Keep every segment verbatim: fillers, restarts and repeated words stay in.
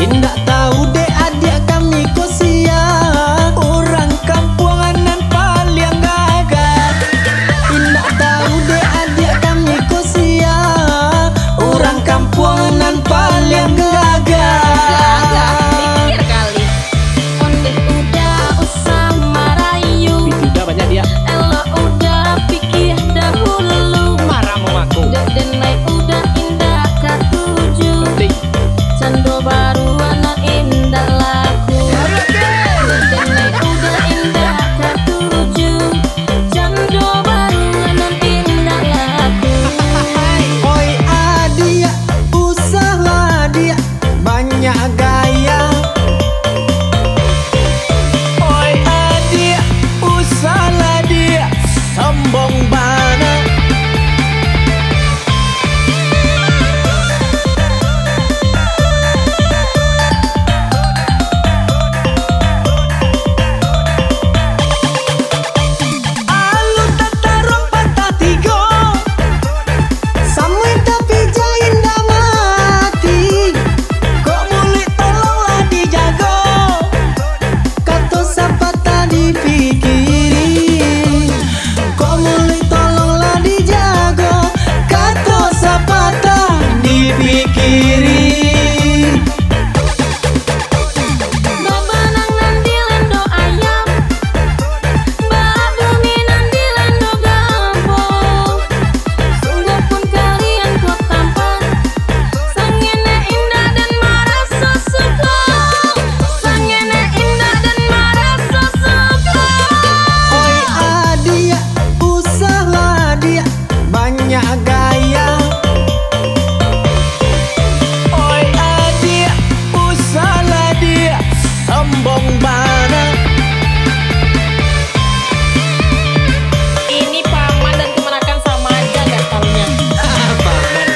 Indak tahu dek adiak kami ko sia, urang kampuang nan paliang gagah. Indak tahu dek adiak kami ko sia, urang kampuang nan paliang gagah. Mikir kali. Ondeh uda usah marayu. Itu uda banyak dia. Elok uda pikia dahulu. Marah mamaku. Dek denai uda indak katuju. Cando baruanan indak laku. Dek denai uda indak katuju. Cando baruanan indak laku. Oi adiak, usahlah diak banyak gaya. Oi adiak, usahlah diak sombong bana. Alun tataruang patah tigo, samuai tapi jan indak mati. Kok muluik tolonglah dijago, kato sapatah dipikiri. Kok muluik tolonglah dijago, kato sapatah dipikiri. Babanang nan dilando ayam, babumi nan dilando gambong. Sungguahpun kalian ko tampan, sangene indah dan maraso suko. Sangene indah dan maraso suko. Oi adiak, usahlah diak banyak gaya. Oi adiak, usahlah diak sombong bana. Ini paman dan kemanakan sama aja gatalnya. Paman.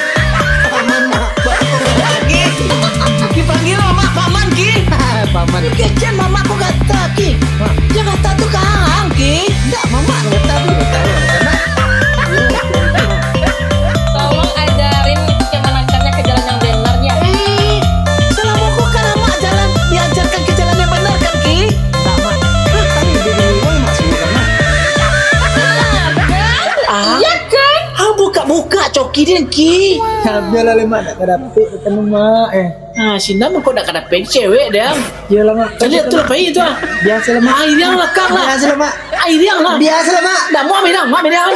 Paman apa? Ki, Ki panggil mamak paman, Ki. Paman. Kecen mamak ko gatal, Ki. Hah? Dia gatal tu kahang, Ki. Ndak, mamak gatal tu. Tolong ajarin kemanakannya ke jalan yang benarnya. Eh, salamo ko kan mamak jalan diajarkan ke jalan yang benar kan, Ki? Ndak, Mak. Tadi dia dulu, Mak, suruh kan, Mak. Ah? Iya kan? Ah, buka-buka coki dia, Ki. Nah, biarlah, Mak, nak kadapik kan, Mak, eh. Ah, Sina mah kok nak kadapik cewek dia. Iyalah, Mak. Cari tu lah, pai tu ah. Biasalah, Mak. Ah, hilang lah, Kak, lah. Biasalah, Mak. Ah, hilang lah. Biasalah, Mak. Dah, Mak, hilang, Mak, hilang.